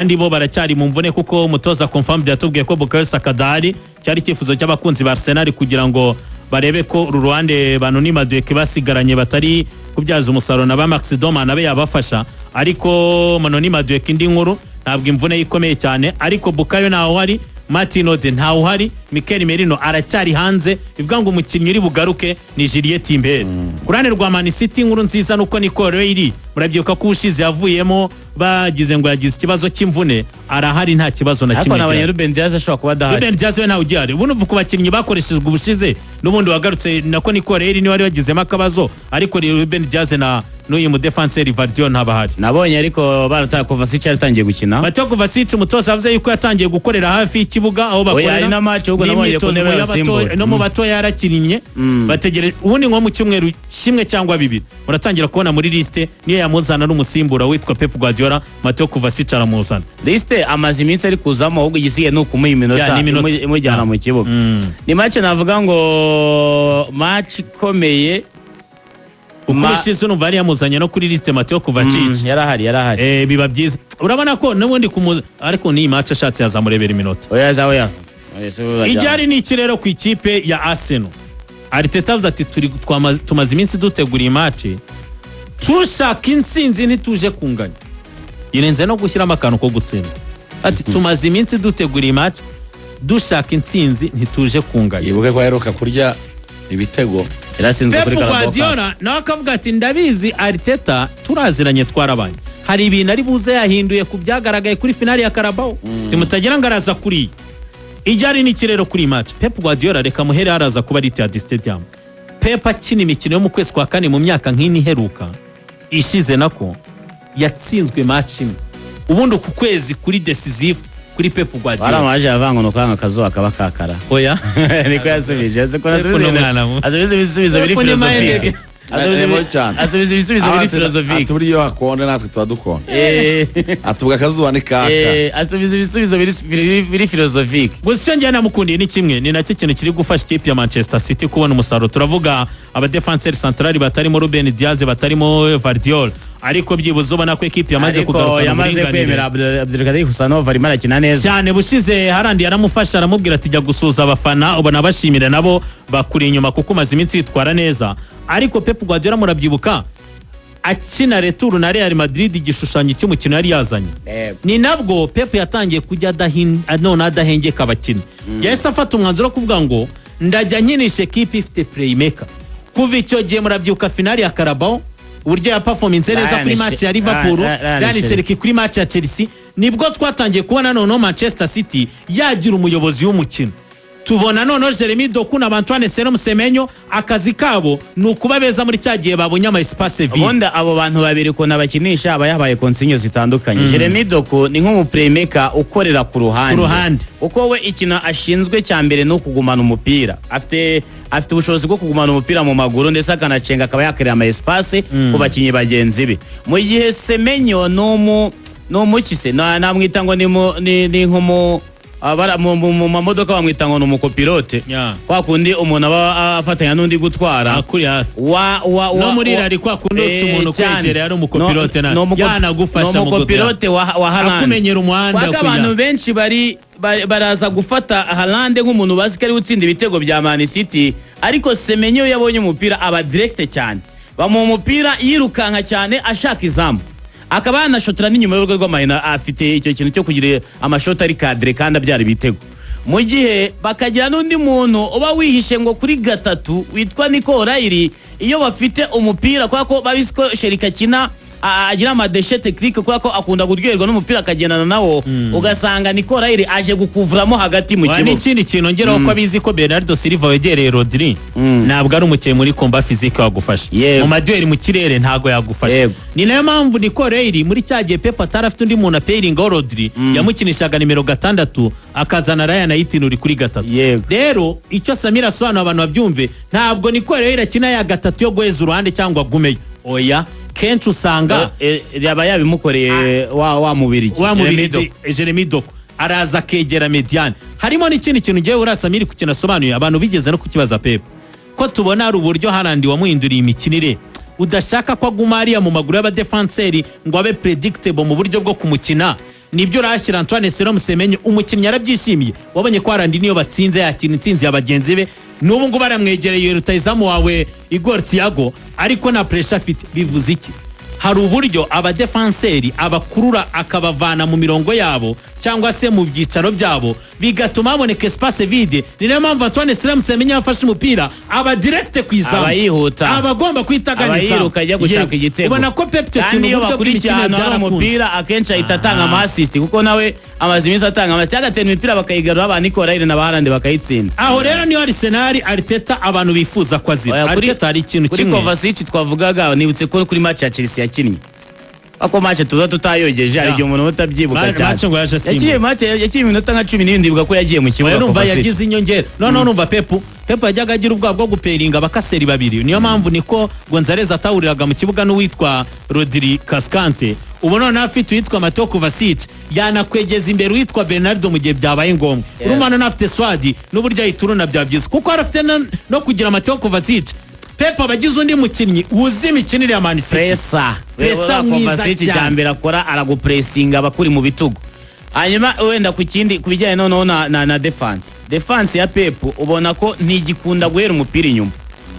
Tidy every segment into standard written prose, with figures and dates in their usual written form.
Abandi bo baracyari mu mvune, kuko umutoza confirmed yatubwiye ko Bukayo Saka adahari. Cyari icyifuzo cy'abakunzi ba Arsenal kugira ngo barebe ko uru ruhande ba Noni Madueke basigaranye batari kubyaza umusaruro, na ba Max Dowman abe yabafasha. Ariko Noni Madueke, indi nkuru, ntabwo imvune ye ikomeye cyane, ariko Bukayo ntawe uhari, Martin Ode ntawe uhari, Mikel Merino aracyari hanze. Bivuga ngo umukinnyi uri bugaruke ni Jurrien Timber. Ku ruhande rwa Man City, inkuru nziza nuko Nico O'Reilly, murabyibuka ko ubushize yavuyemo bagize ngo yagize ikibazo cy'imvune, arahari, nta kibazo na Ariko kimwe nabonye gihari. Ruben Dias ashobora kuba adahari. Ruben Dias we ntawe ugihari. Ubundi uva ku bakinnyi bakoreshejwe ubushize, n'ubundi wagarutse nako Nico O'Reilly niwe wari wagizemo akabazo, ariko Ruben Dias na n'uyu mudefanseri Gvardiol ntabahari. Nabonye ariko barataye Kovacic, yaratangiye gukina. Mateo Kovacic, umutoza yavuze yuko yatangiye gukorera hafi y'ikibuga aho bakorera. Hari na match ahubwo nabonye ku N'imyitozo ntebe mu y'abato- y'abasimbura. No mu bato yarakinnye. Bategereje ubundi nko mu cyumweru kimwe cyangwa 2 muratangira kubona muri liste, niyo yamuzana n'umusimbura witwa Pep Guardiola. Mateo Kovacic aramuzana. Liste amaze iminsi ari kuzamo, ahubwo igisigaye ni ukumuha iminota Ya, ni iminota. imujyana mu kibuga. Ni match navuga ngo match ikomeye. Kuko ubushize urumva yari yamuzanye no kuri liste Mateo Kovacic. Yarahari, yarahari. Biba byiza, urabona ko n'ubundi ariko n'iyi match ashatse yazamurebera iminota. Oya za oya. Oya, si we. Ijyari ni iki rero ku ikipe ya Arsenal? Arteta avuze ati: "Tumaze iminsi dutegura iyi match tushaka intsinzi, ntituje kunganya." Yirenze no gushyiramo akantu ko gutsinda, ati: "Tumaze iminsi dutegura iyi match dushaka intsinzi, ntituje kunganya." Yibuke ko aheruka kurya ibitego. Yaratsinzwe Pep kuri Carabao Cup. Guardiola nawe akavuga ati: "Ndabizi, Arteta turaziranye, twarabanye, hari ibintu ari buze yahinduye ku byagaragaye kuri finali ya Carabao." Timutagira ngo araza kuriya. Ijyari ni iki rero kuri iyi match? Pep Guardiola, reka muhere haraza kuba ari Etihad Stadium. Pep akina imikino yo mu kwezi kwa kane mu myaka nk'ine iheruka ishize, nako yatsinzwe match imwe. Ubundi uku kwezi kuri decisive kuri Pep Guardiola. Baramaje avanga ngo kanga akazuba kaba kakara. Oya. Niko yasubije, ese ko Pep asubiza ni umwana mubi. Asubiza ibisubizo biri Pep ni philosophique. minded. Cyane. Asubiza ibisubizo biri philosophique. Ati: "Buriya iyo hakonje natwe tuba dukonje." Atuvuga akazuba ni kaka. Asubiza ibisubizo biri philosophique. Gusa icyo ngiye namukundiye ni kimwe, ni nacyo kintu kiri gufasha ikipe ya Manchester City kubona umusaruro. Turavuga abadefanseri central batarimo Ruben Dias, batarimo Gvardiol, ariko byibuze ubona ko ekipe yamaze Ariko kugarukana yamaze uburinganire. kwemera Abdulkadir Khusanov, arimo arakina neza. Cyane. Bushize Haaland yaramufasha, aramubwira ati: "Jya gusuhuza abafana, ubona bashimira nabo bakuri inyuma kuko umaze iminsi witwara neza." Ariko Pep Guardiola, murabyibuka akina retour na Real Madrid, igishushanyo cy'umukino yari yazanye, ni nabwo Pep yatangiye kujya none adahengeka abakinnyi. Yahise afata umwanzuro wo kuvuga ngo: "Ndajya nkinisha ekipe ifite playmaker." Kuva icyo gihe, murabyibuka finali ya Carabao, uburyo yaperforminze neza Ryan kuri match ya Liverpool, Ryan Ryan Cherki. Cherki kuri match ya Chelsea. Nibwo twatangiye kubona noneho Manchester City yagira umuyobozi w'umukino. Tubona noneho Jeremy Doku na Antoine Serome Semenyo, akazi kabo ni ukuba beza muri cya gihe babonye ama espace vide. Ubundi abo bantu babiri ukuntu abakinisha, aba yabaye consigne zitandukanye. Jeremy Doku ni nk'umuplaymaker ukorera ku ruhande. Ku ruhande. Kuko we ikintu ashinzwe cya mbere ni ukugumana umupira. Afite ubushobozi bwo kugumana umupira mu maguru, ndetse akanacenga, akaba yakorera ama espace ku bakinnyi bagenzi be. Mu gihe Semenyo ni umukise, namwita ngo ni nk'umu mu mamodoka bamwita ngo ni umucopilote, kwa kundi umuntu aba afatanya n'undi gutwara. Akuri hafi. Wa No muri rally, kwa kundi ufite umuntu cyane. ukwegereye ari umucopilote yanagufasha ni mu umucopilote wa Haaland. Akumenyera umuhanda. Kwaka abantu benshi bari baraza gufata Haaland nk'umuntu bazi ko ari utsinda ibitego bya Man City, ariko Semenyo iyo yabonye umupira aba direct cyane. Bamuha umupira, yirukanka cyane ashaka izamu, akaba yanashotera n'inyuma y'urugo rw'amahina. Afite icyo kintu cyo kugira amashoti ari cadré kandi abyara ibitego. Mu gihe bakagira n'undi muntu uba wihishe ngo kuri gatatu witwa Nico O'Reilly. Iyo bafite umupira, kubera ko babizi ko Cherki akina agira amadéchets techniques, kubera ko akunda kuryoherwa n'umupira akagendana nawo, ugasanga Nico O'Reilly aje gukuvuramo hagati mu Wa, kibuga. N'ikindi kintu ngeraho, ko abizi ko Bernardo Silva wegereye Rodri ntabwo ari umukinnyi muri combat physique wagufasha mu maduel mu kirere, ntabwo yagufasha. Ni nayo mpamvu Nico O'Reilly, muri cya gihe Pep atari afite undi muntu apairingaho Rodri, yamukinishaga nimero 6, akazana Rayan Ait-Nouri kuri 3. Rero icyo Samir asobanura abantu babyumve, ntabwo Nico O'Reilly akina ya gatatu yo guheza uruhande cyangwa agumeyo, oya. Kenshi usanga Yaba yabimukoreye wa mubiri. Wa mubiri Jeremy Doku araza akegera médiane. Harimo n'ikindi kintu ngewe uriya Samiri ku kintu asobanuye, abantu bigeze no kukibaza Pep, ko tubona hari uburyo Haaland wamuhinduriye imikinire, udashaka ko aguma hariya mu maguru y'abadefanseri ngo abe predictable mu buryo bwo kumukina. Nibyo urashyira Antoine Serome Semenyo, umukinnyi arabyishimiye. Wabonye ko Haaland niyo batsinze yakina intsinzi ya bagenzi be, n'ubu ngubu aramwegereye rutayizamu wawe Igor Thiago, ariko nta pressure afite. Bivuze iki? Hari uburyo abadefanseri abakurura akabavana mu mirongo yabo cyangwa se mu byicaro byabo, bigatuma haboneka espace vide. Ni nayo mpamvu Antoine Serome Semenyo yafashe umupira aba direct ku izamu, Aba yihuta. aba agomba guhita agana Aba izamu. yiruka ajya gushaka Yego. igitego. Ubona ko Pep icyo Kandi kintu iyo uburyo bakurikiye bw'imikinire ahantu hari byarakunze. umupira, akenshi ahita atanga ama assist, kuko nawe amaze iminsi atanga ama cyangwa agatera imipira bakayigarura, ba Nico O'Reilly na ba Haaland bakayitsinda. Aho rero niyo Arsenal Arteta abantu bifuza ko azira. Oya, Arteta hari ikintu kuri kimwe. Kovacic twavugaga, nibutse ko kuri match ya Chelsea yakinnye, ako match tuba tutayogeje, hari igihe umuntu uba utabyibuka cyane. Match ngo yaje asimbuye. Yakinnye match, yakinnye iminota nka 17, ndibuka ko yagiye mu kibuga Oya, numva Kovacic. yagize inyongera. Noneho numva Pep yajyaga agira ubwoba bwo guperinga abakaseri babiri, niyo mpamvu niko Gonzalez atahuriraga mu kibuga n'uwitwa Rodri Cascante. Ubu noneho afite uwitwa Mateo Kovacic, yanakwegeza imbere uwitwa Bernardo mu gihe byabaye ngombwa. Urumva noneho afite squad n'uburyo ayituruna bya byiza, kuko arafite no kugira Mateo Kovacic, Pep aba agize undi mukinnyi wuzi imikinire ya Man City. Pressa. Pressa mwiza Kovacic cyane. icya mbere akora, aragupresinga abakuri mu bitugu. Hanyuma wenda ku kindi, ku bijyanye noneho na defense ya Pep, ubona ko ntigikunda guhera umupira inyuma,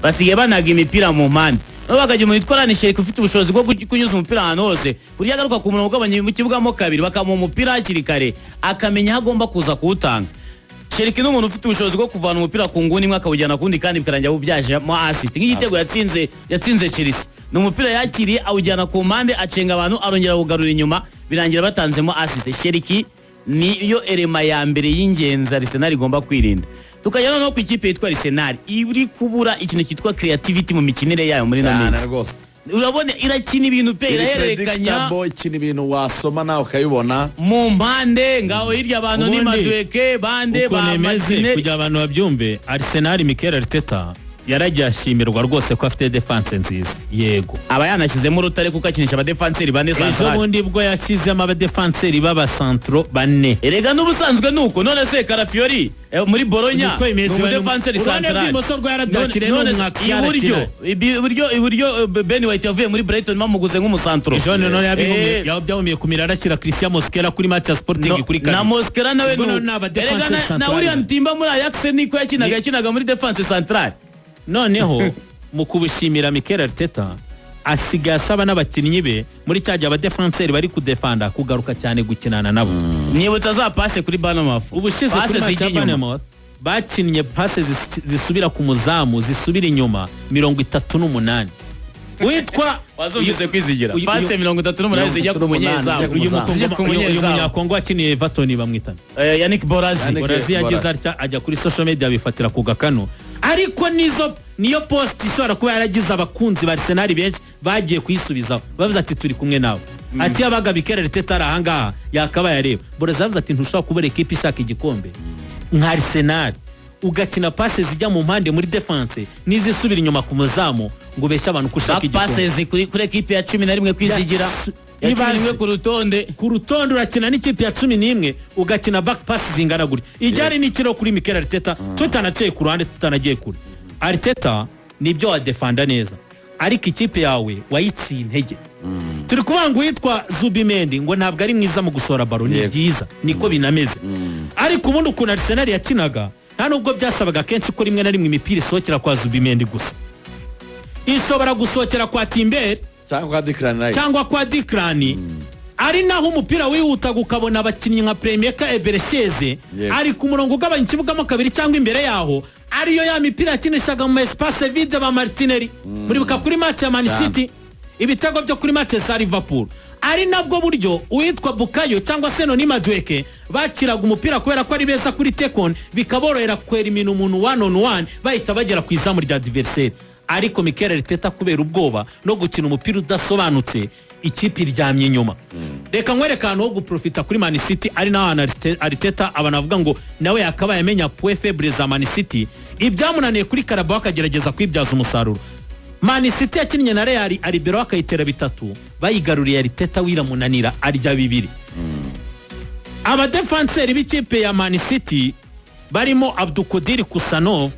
basigaye banaga imipira mu mpande, noneho bakagira umuntu witwa Rayan Cherki ufite ubushobozi bwo kunyuza umupira ahantu hose, kurya agaruka ku murongo ugabanya mu kibuga mo kabiri, bakamuha umupira hakiri kare akamenya aho agomba kuza kuwutanga. Cherki ni umuntu ufite ubushobozi bwo kuvana umupira ku nguni imwe akawujyana ku wundi, kandi bikarangira awubyajemo assist, nk'igitego yatsinze Chelsea. Ni umupira yakiriye awujyana ku mpande, acenga abantu, arongera awugarura inyuma, birangira batanzemo assist. Cherki niyo élément ya mbere y'ingenzi Arsenal igomba kwirinda. Tukajya noneho ku ikipe yitwa Arsenal iri kubura ikintu cyitwa creativity mu mikinire yayo muri ino Cyane minsi. rwose. Urabona irakina ibintu pe, Iri irahererekanya. predictable, ikina ibintu wasoma nawe ukabibona. Mu mpande ngaho hirya abantu ni Ubundi, Madueke bande ukuntu ba imeze, Martinelli. kugira abantu babyumve, Arsenal Mikel Arteta yaragiye ashimirwa rwose ko afite defense nziza, yego. Aba yanashyizemo urutare kuko akinisha abadefanseri bane Ejo central. bundi bwo yashyizemo abadefanseri b'abasantro bane. Erega n'ubusanzwe nuko, none se Calafiori muri Bologna Niko imeze, ni umudefanseri uruhande central. rw'imoso rwo yarabyakiriye, None no se mwakisi iburyo yarakina. iburyo Ben White yavuye muri Brighton bamuguze nk'umusantro. Ejo none yabihumiye ku mirara, ashyira Christian Mosquera kuri match ya Sporting No, kuri na kabiri. Mosquera nawe Ubwo ni none ni abadefanseri Erega na central. William Timber muri Ajax niko yakinaga, yakinaga muri defense central. Noneho mu kubishimira Mikel Arteta, asigaye asaba n'abakinnyi be muri cya gihe abadefanseri bari kudefanda kugaruka cyane gukinana nabo. Nibutsa za passe kuri Bournemouth. Ubushize Passe kuri match zijya ya inyuma. Bournemouth bakinnye passe zisubira ku muzamu, zisubira inyuma 38, witwa Wazumvise kwizigira passe 38 zijya ku 38 munyezamu. zijya ku uyu muzamu. Zijya ku uyu munyezamu. Munyakongo wakiniye Everton bamwitana Yannick Bolasie. Yannick Bolasie yagize Bolasie. atya ajya kuri social media bifatira ku gakanu, ariko nizo niyo post ishobora kuba yaragize abakunzi ba Arsenal benshi bagiye kuyisubizaho, bavuze ati: "Turi kumwe nawe." Ati yabaga Mikel Arteta ari ahangaha yakabaye areba. Bolasie yavuze ati: "Ntushobora kubura ekipe ishaka igikombe nka Arsenal ugakina passe zijya mu mpande muri defense n'izisubira inyuma ku muzamu ngo ubeshye abantu ko ushaka Back igikombe." passes kuri ekipe ya 11 kwizigira, ya 11 ku rutonde. Ku rutonde urakina n'ikipe ya 11 ugakina back pass zingana gutya. Ijyari n'ikiro kuri Mikel Arteta, tutanaciye ku ruhande, tutanagiye kure. Arteta nibyo wadefanda neza, ariko ikipe yawe wayiciye intege. Turi kuvuga ngo uwitwa Zubimendi ngo ntabwo ari mwiza mu gusohora ballon, ni byiza, niko binameze, ariko ubundi ukuntu Arsenal yakinaga, nta nubwo byasabaga kenshi ko rimwe na rimwe imipira isohokera kwa Zubimendi gusa, ishobora gusohokera kwa Timber cyangwa kwa Declan Rice. Cyangwa kwa Declan, ari naho umupira wihutaga ukabona abakinnyi nka Playmaker Eberechi Eze ari ku murongo ugabanya ikibugamo kabiri cyangwa imbere yaho, ariyo ya mipira yakinishaga mu espace vide ba Martinelli. Muribuka kuri match ya Man City, ibitego byo kuri match za Liverpool, ari nabwo buryo uwitwa Bukayo cyangwa se Noni Madueke bakiraga umupira, kubera ko ari beza kuri take-on, bikaborohera kwera imino umuntu one on one, bahita bagera ku izamu rya adversaire. Ariko Mikel Arteta kubera ubwoba no gukina umupira udasobanutse, ikipe iryamye inyuma. Reka nkwereke ahantu ho guprofita kuri Man City, ari naho hantu Arteta abantu bavuga ngo nawe yakabaye amenya point faible za Man City, ibyamunaniye kuri Carabao akagerageza kwibyaza umusaruro. Man City yakinnye na Real, Arbeloa akayitera bitatu, bayigaruriye Arteta wiramunanira arya bibiri. Abadefanseri b'ikipe ya Man City barimo Abdukodir Khusanov,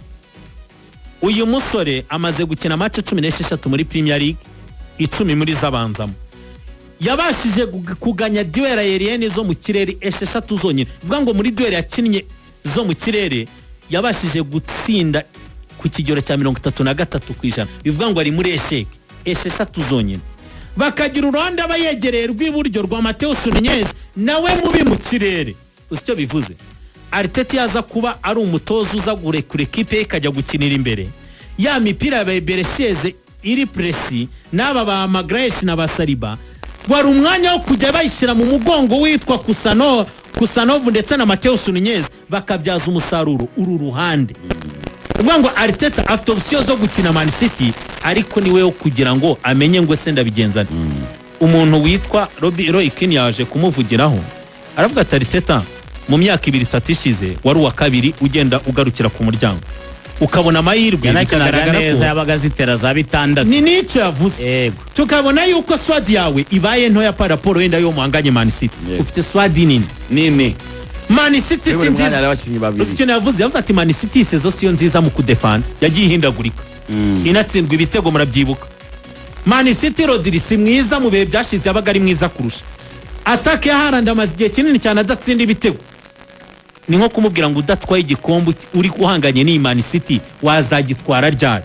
uyu musore amaze gukina match 16 muri Premier League, 10 muri zabanzamo. Yabashije kuganya duel aérienne zo mu kirere 6 zonyine. Bivuga ngo muri duel yakinnye zo mu kirere yabashije gutsinda ku kigero cya 33%. Bivuga ngo ari muri échec 6 zonyine. Bakagira uruhande aba yegereye rw'iburyo rwa Matheus Nunez, nawe mubi mu kirere. Uzi icyo bivuze? Arteta yaza kuba ari umutoza uza gurekura ekipe ye ikajya gukinira imbere, ya mipira ya Eberechi Eze iri précis n'aba ba Magalhães na ba Saliba, wari umwanya wo kujya bayishyira mu mugongo witwa Khusanov ndetse na Matheus Nunez, bakabyaza umusaruro uru ruhande. Uvuga ngo Arteta afite option zo gukina Man City, ariko niwe wo kugira ngo amenye ngo ese ndabigenza nte. Umuntu witwa Roy Keane yaje kumuvugiraho, aravuga ati: "Arteta, mu myaka 2, 3 ishize wari uwa kabiri ugenda ugarukira ku muryango, ukabona amahirwe Yanakinaga bikagaragara neza, ko yabaga zitera za 6." Ni n'icyo yavuze. Tukabona yuko squad yawe ibaye ntoya par rapport wenda yo muhanganye Man City. Ufite squad nini. Nini. Man City Muri si buri mwanya nziza. hari abakinnyi babiri. Uzi ikintu yavuze? Yavuze ati: "Man City saison siyo nziza mu kudefanda, yagiye ihindagurika, inatsindwa ibitego, murabyibuka. Man City, Rodri si mwiza, mu bihe byashize yabaga ari mwiza kurusha. Attaque ya Haaland amaze igihe kinini cyane adatsinda ibitego." Ni nko kumubwira ngo udatwaye igikombe uri uhanganye n'iyi Man City wazagitwara ryari?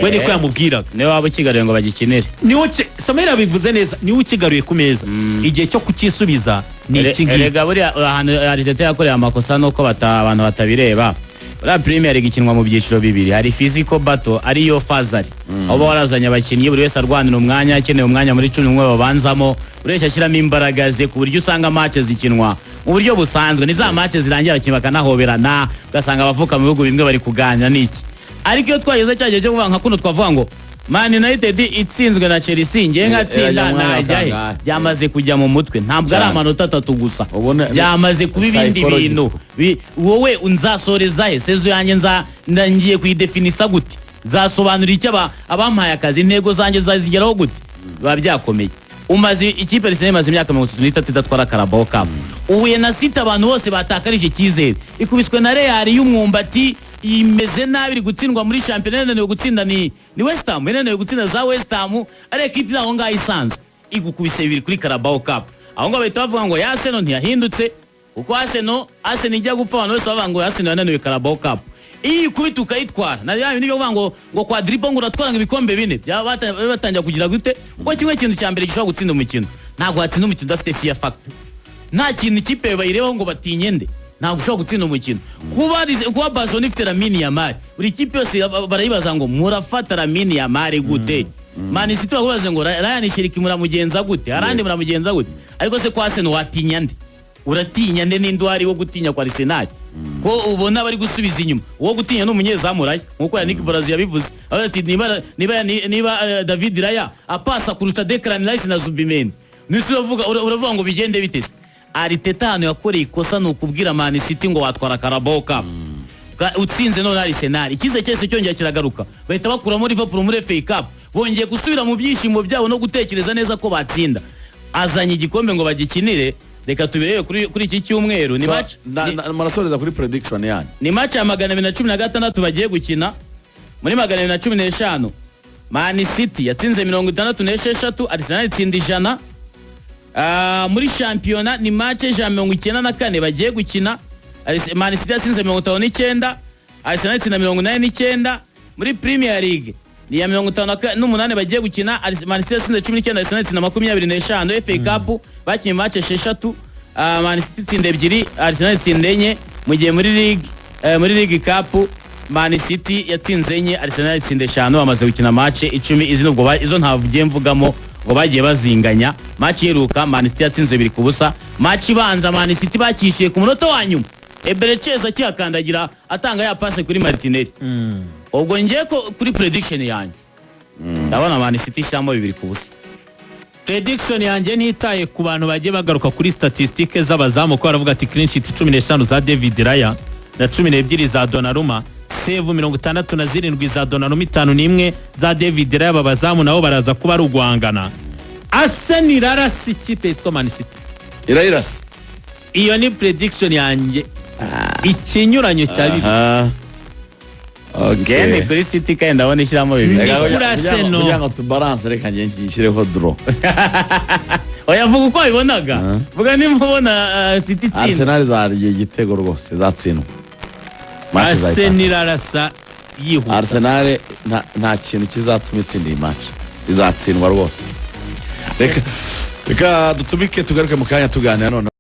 We niko yamubwiraga. Niwe waba ukigaruye ngo bagikinire. Niwe Samuel abivuze neza, niwe ukigaruye ku meza, igihe cyo kukisubiza ni iki ngiki. Erega buriya ahantu Arteta yakoreye amakosa nuko abantu batabireba. Buriya Premier League ikinwa mu byiciro bibiri: hari physical battle, ariyo fazari, aho uba warazanye abakinnyi, buri wese arwanira umwanya, akeneye umwanya muri 11 babanzamo, buri wese ashyiramo imbaraga ze, ku buryo usanga match zikinwa mu buryo busanzwe. Ni za match zirangira abakinnyi bakanahoberana, ugasanga abavuka mu bihugu bimwe bari kuganira n'iki. Ariko iyo twageze cya gihe cyo kuvuga nka kuno, twavuga ngo Man United itsinzwe na Chelsea, ngewe nkatsinda, Irajya mu mwanya wa najya he? kangahe? Byamaze kujya mu mutwe, ntabwo ari amanota 3 gusa, byamaze kuba ibindi psychological. bintu. Wowe nzasoreza he saison yanjye? Ngiye kuyidefinisa gute? Nzasobanura icyo abampaye akazi? Intego zanjye nzazigeraho gute? Biba byakomeye. Umaze ikipe Arsenal imaze imyaka 33 idatwara Carabao Cup, uhuye na City abantu bose batakarije icyizere, ikubiswe na Real y'umwumbati, imeze nabi, iri gutsindwa muri shampiyona, yananiwe gutsinda ni West Ham, yananiwe gutsinda za West Ham, ari ekipi iri aho ngaho isanzwe, igukubise 2 kuri Carabao Cup. Aho ngaho bahita bavuga ngo ya Arsenal ntiyahindutse, kuko Arsenal ijya gupfa abantu bose bavuga ngo Arsenal yananiwe Carabao Cup. Iyo ikubita ukayitwara na ya bindi byo kuvuga ngo quadruple, ngo uratwara ngo ibikombe bine, byaba batangira kugira gute? Kuko kimwe kintu cya mbere gishobora gutsinda umukino, ntabwo watsinda umukino udafite fear factor, nta kintu ikipe bayirebaho ngo batinye nde, ntabwo ushobora gutsinda umukino. Kuba Barcelona ifite Lamine Yamal, buri kipe yose barayibaza ngo murafata Lamine Yamal gute? Man City bakubaze ngo Rayan Cherki muramugenza gute? Haaland muramugenza gute? Ariko se kwa Arsenal watinya nde? Uratinya nde? Ninde uhari wo gutinya kwa Arsenal, ko ubona bari gusubiza inyuma? Uwo gutinya ni umunyezamu Raya, nkuko Yannick Bolasie yabivuze. Avuga ati niba David Raya apasa kurusha Declan Rice na Zubimendi, nisi uravuga ngo bigende bite se? Arteta ahantu yakoreye ikosa ni ukubwira Man City ngo watwara Carabao Cup. Utsinze none Arsenal, icyizere cyose cyongera kiragaruka, bahita bakuramo Liverpool muri FA Cup, bongeye gusubira mu byishimo byabo no gutekereza neza ko batsinda. Azanye igikombe ngo bagikinire. Reka tubirebe kuri iki cyumweru ni So, match murasoreza kuri prediction yanyu. Ni match ya 216 bagiye gukina. Muri 215 Man City yatsinze 66, Arsenal itsinda 100. Muri shampiyona ni match 194 bagiye gukina. Man City yatsinze 59, Arsenal itsinda 89. Muri Premier League ni iya 58 bagiye gukina. Man City yatsinze 19, Arsenal itsinda 25. FA Cup bakinnye match 6, Man City itsinda 2, Arsenal itsinda 4, mu gihe muri League Cup Man City yatsinze 4, Arsenal itsinda 5. Bamaze gukina match 10. Izi nubwo izo ntavugiye mvugamo ngo bagiye bazinganya. Match iheruka Man City yatsinze 2-0. Match ibanza Man City bakishyuye ku munota wa nyuma, Eberechi Eze akihakandagira atanga ya passe kuri Martinelli. Ubwo ngiye ko kuri prediction yanjye ndabona Man City ishyiramo 2-0. Prediction yanjye, ntitaye ku bantu bagiye bagaruka kuri statistique z'abazamu, ko baravuga ati clean sheet 15 za David Raya na 12 za Donnarumma, save 67 za Donnarumma, 51 za David Raya, aba bazamu nabo baraza kuba ari uguhangana. Arsenal irarasa ikipe yitwa Man City. Irayirasa. Iyo ni prediction yanjye, ikinyuranyo cya 2. Aha. Ngende Okay. kuri City kandi ndabona ishyiramo 2. Reka Kuri kugira Arsenal. Kugira ngo tubalance, reka njye nshyireho draw. Oya, vuga uko wabibonaga, vuga niba ubona City itsinda. Arsenal izarya igitego rwose, izatsindwa. Match izahita. Arsenal irarasa yihuta. Arsenal nta kintu kizatuma itsinda iyi match, izatsindwa rwose. Reka dutumike, tugaruke mu kanya tuganira noneho.